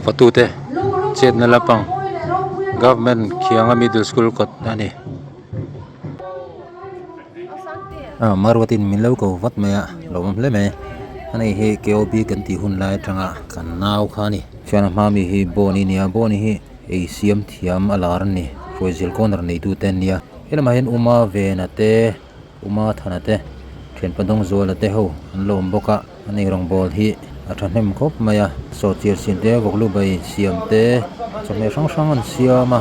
Fatute chetna lampang government Khianga middle school kawt a ni. Ah Marwatin min lo ko vat mai a lo awm hle mai ani hi K O B kan tih hun lai atanga kan nau kha a ni chuan a hma mi hi Bawni a ni a Bawni hi ei siam thiam a lar a ni hruaizil corner neitu te an nia he lamah hian Uma Vena te Uma Thana te thianpa Dawngzuala te ho an lo awm bawk a ani rawngbawl hi a thahnem khawp mai a sawhchiar siam te vawklu bai siam te chawhmeh hrang hrang an siam a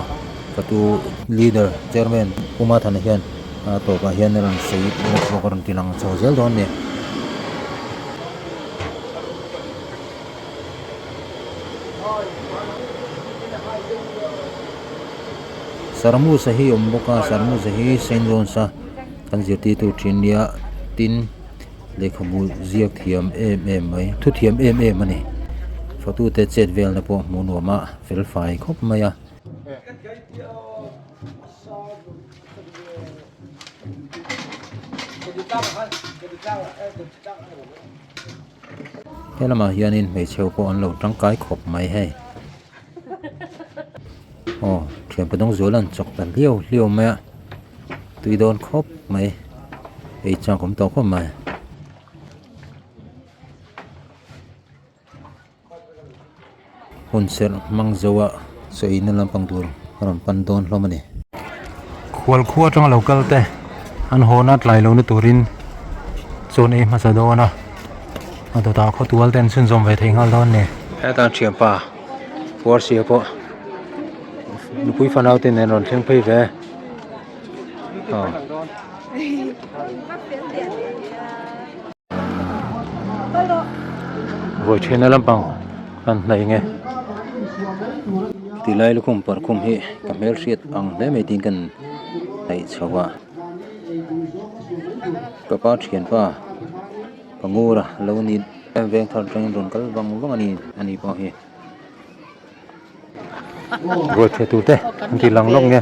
fatu leader chairman Uma Thana hian a tawpah hian a rawn sawi bawk bawk a rawn ti lang chho zel dawn a ni. Sarmusa hi a awm bawk a Sarmusa hi Saint John's a kan zirtirtu thin nia tin lehkhabu ziak thiam em em mai thu thiam em em a ni fatute chet velna pawh hmuh nuam a fel fai khawp mai a. He lamah hianin hmeichhe ho pawh an lo tangkai khawp mai hei. Aw thianpa dawng zual an chawk ta hliau hliau mai a tui dawn khawp mai ei chak awm tawh khawp mai. Hun serh hmang zo a chaw-ina lampang tur a rawn pan dawn hlawm a ni. Khual khua atanga lo kal te an hawn a tlai lohna turin chawn ei hmasa dawn a a dawtah khawtual te an chhunzawm ve thei nghal dawn a ni. Heta thianpa Puarsia pawh nupui fanau te nen rawn thleng phei ve aw. Vawi thena lampang an hnaih nge tilai lukhum parkhum hi ka hmelhriat ang hle mai tiin kan hnaih chho a ka pa thianpa ka ngura lo ni veng thar atangin rawn kal vang vang a ni ani pawh hi. Ruai theh tur te an ti lang lawk nge.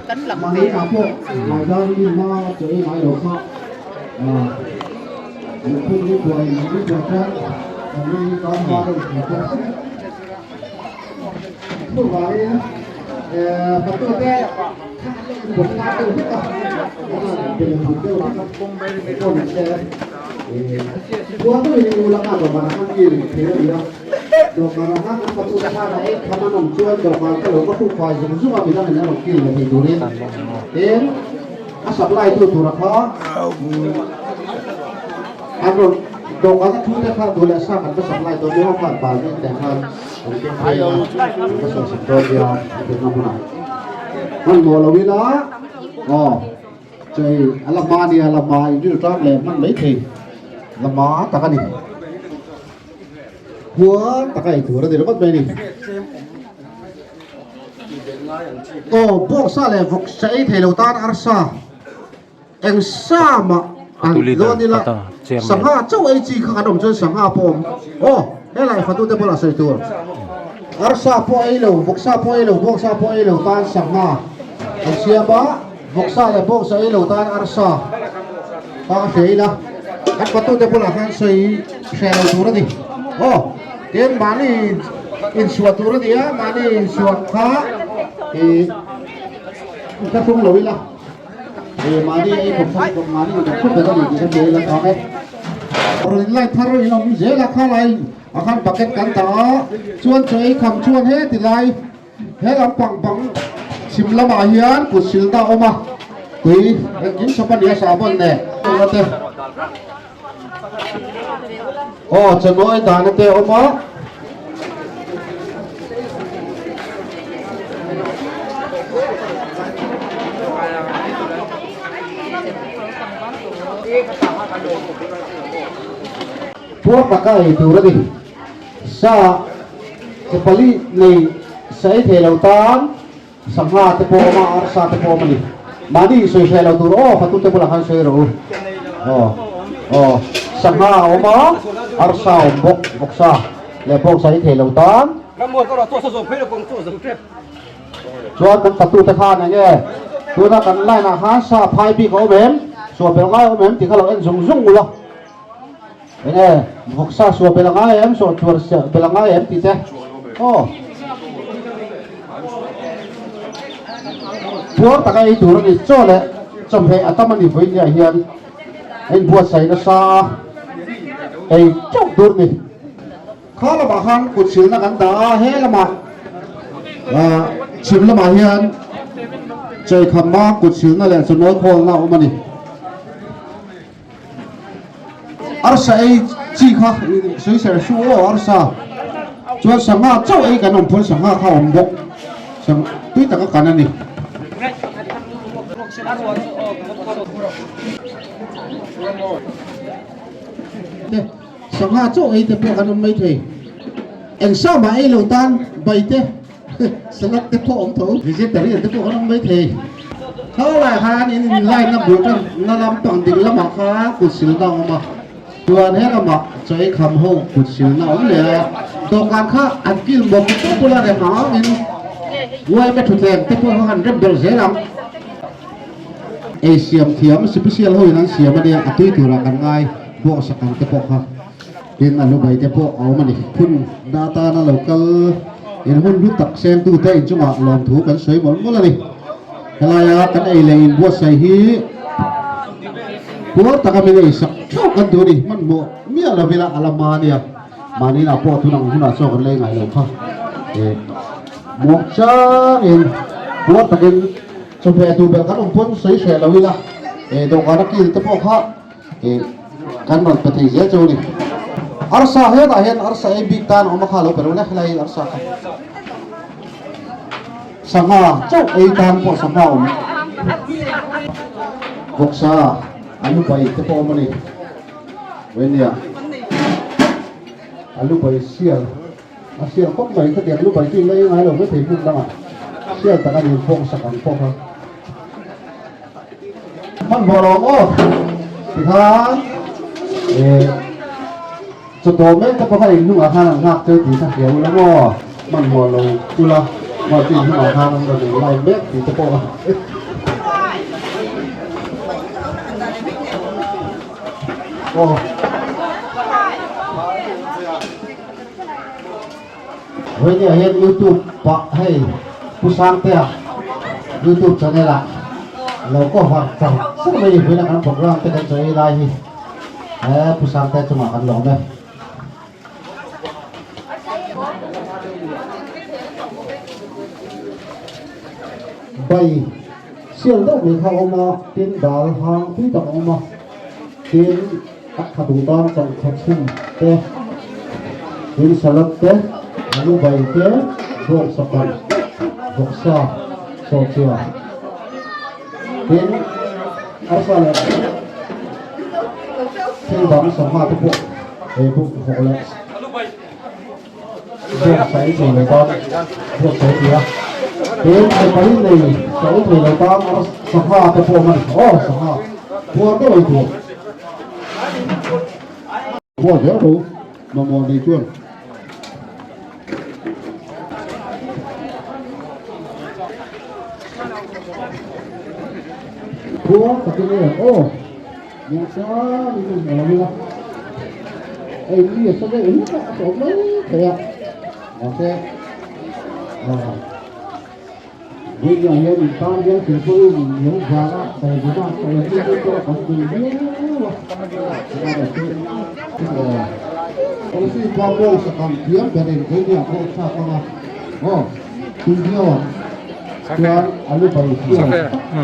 Dawhkan ah khan an fatu te khan a ei tham an awm chuan dawhkan te lo va hruk fai zung zung a midang in an rawn kil leh thei turin tin a supply tu tura kha an rawn dawhkan a thu te kha duh leh sa kan va supply dawn nia khan bal vel te khan an keng phei a an va sawi sak dawn nia an ti ngam hunah hmanhmawh lo ila aw chei a la hma nia a la hma in rilṭam leh hman maithei la hma tak a ni. Khua taka ei tur a ni ringawt mai a ni. Aw bawksa leh vawksa ei thei lo tan arsa eng sa mah an dawn ila sangha chauh ei chi kha kan awm chuan sangha pawh awm aw helai fatute bulah sawi tur arsa pawh ei lo vawksa pawh ei lo bawksa pawh ei lo tan sangha an siam a vawksa leh bawksa ei lo tan arsa kha ka hria ila an fatute bulah khan sawi Hre lo tur a ni. Aw, tin mahni insuah tur a ni a, mahni insuah kha ih ka hrung lo ila, ih mahni ei khawp kha khawp mahni in khawp vek a ni tih ka hria ila thang e. Rawn in light thar in awm zel a, kha lai ah khan bucket kan dah a, chuan chaw ei kham chuan heti lai he lampang bang chhim lamah hian kut silna a awm a, tui engkim chhawp a ni a sahbawn nen. Aw chawhnuai dahna te a awm a. Puar taka ei tur a ni. Sa ke pali nei sa ei thei lo tan sangha te pawh a awm a, arsa te pawh a awm a ni. Mahni insawi hreh lo tur aw fatute bulah khan sawi rawh u. Aw aw sangha a awm a, arsa a awm bawk, vawksa leh bawksa ei thei lo tan. Chuan kan fatute khan eng nge tuna kan line ah khan sa phai bik a awm em, suah bel ngai a awm em tih kha lo en zung zung ula. Eng nge vawksa suah bel a ngai em, suah chuar bel a ngai em tih te aw. Puar taka ei tur a ni. Chaw leh chawhmeh a tam a ni vawinia hian a inbuatsaih nasa a, ei teuh tur ni. Kha lamah khan kut silna kan dah a, he lamah chhim lamah hian chawikhamma kut silna leh chawnawi khawlna a awm a ni. Arsa ei chi kha sawi ser su aw arsa chuan sangha chauh ei kan awm pawn sangha kha a awm bawk tui taka kan a ni. Sangha chauh ei te pawh kan awm mai thei. Eng sa mah ei lo tan bai te salad te pawh awm tho. Vegetarian te pawh kan awm mai thei. Khaw lai khan in in line na bul tan na lam pang ding lamah khan kut silna a awm a. Chuan he lamah chaw ei kham ho kut silna a awm leh a. Dawhkan kha an kil mawp tawp bula rem ang angin uaime thutthleng te pawh kha han rem belh zel ang. Ei siam thiam sipisial hoin an siam a nia a tui turah kan ngai bawk sak ang te pawh kha tin a lubai te pawh a awm a ni. Phun na atana lo kal in hun hlu tak sengtute inchungah lawmthu kan sawi mawlh mawlh a ni. Helaia kan ei leh inbuatsaih hi puar taka min ei sak theuh kan duh a ni. Hmanhmawh miah lovila a la hma a nia. Mahni inah pawh tun ang hunah chaw kan lei ngai lo kha. Muang changin puar takin Chawhmeh duh belh kan awm pawn sawi hreh lo ila, dawhkan a kil te pawh kha kan rawn pe thei zel chu a ni. Arsa hetah hian arsa ei bik tan awm a kha lo pe lo le, helai arsa kha sangha chauh ei tan pawh sangha awm vawksa alu bai te pawh awm a ni. Vawinia alu bai sial. A sial khawp mai khatiang lu bai chu in la ei ngai lo mai thei hmun dangah sial tak a ni bawng sak ang pawh kha. Hmanhmawh lo ang aw tikhan eh chawtaw mek te pawh kha in hnungah khan an nghak cheu tih kha hria ula maw hmanhmawh lo ula maw chu in hnungah khan an rawn in line mek tih te pawh aw. Vawinia hian youtube pah hei Pu Sangtea youtube channel ah lo cover char char mai ni vawiina kan program te kan chawi lai hi he Pu Sangtea chungah kan lawm e. Bai sial deuh mai kha a awm a tin dal hang tui tak a awm a tin A kha duh tan changkha chhum te, tin salad te, alu bai te, bawksa kalh, bawksa, sawhchia, tin arsa leh thil dang sangha te pawh ei bawk hawk leh bawksa ei thei lo tan bawksa ei thei a, tin mipa hi nei sa ei thei lo tan sangha te pawh a awm a ni, aw sangha puar deuh ei tur. Bual zel ro mamawh nei chuan. Khua takin ei ang aw. Muangchang in a lo ila. Ei mi a sa deuh hlek a, a tawp mai thei a. Mahse, ah. Vawiinah hian in tan hian silpaulin in lo vang a, taihmuna taihmuna te pawh kan duh viau a, Policy pa pawh sakang thiam berin vawiinah pawh thlak ang a, aw tui viau ang chuan a lu bai sial tak kha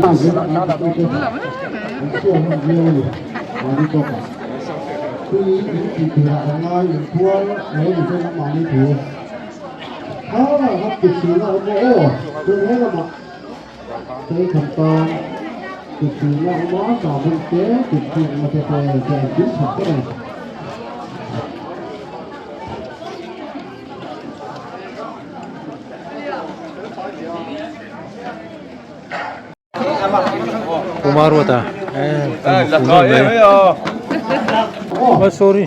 an sial hman viau a ni mahni tawkah tui in tih turah a ngai inphuar lo ni chuan amahni thu. Kha hap kut silna awm maw aw chuan he lamah chei khat tan kut silna awm a sahbun te kut thlukna te te te an tui chhak ber a ni. Kumar ruata eh sorry.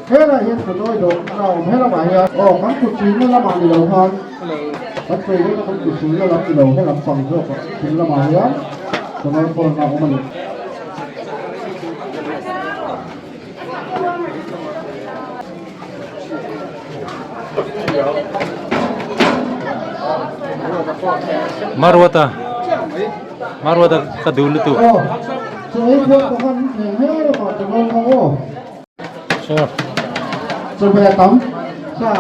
Helai hian Hanoi dawh a awm he lamah hian aw kan kut chhunna lamah ni lo khan kan sawi dawn a kan kut chhunna lam ni lo he lam pang zawk ah chhun lamah hian Hanoi phone a awm a ni. Maruata Maruata ka duh lutuk. Sure. Chawhmeh tam sa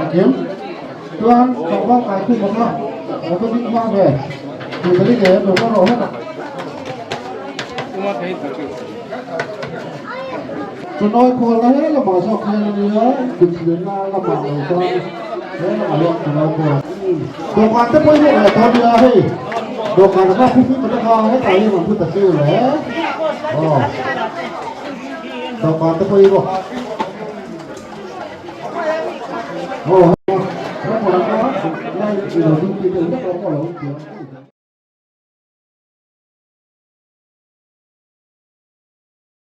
a kim chuan tlangval kai khum bawk a lo va ding hma ve tih ka ni em lo va rawh hlek a. Chawnawi khawl na he lamah zawk hian a nia kut thlenna lamah lo chuan he lamah hian chawnawi khawl dawhkan te pawh hi a dawn nia hei dawhkan kha phu phu ta kha hetah hian an phu ta chiu le aw. Dawhkan te pawh hi bawk. Aw,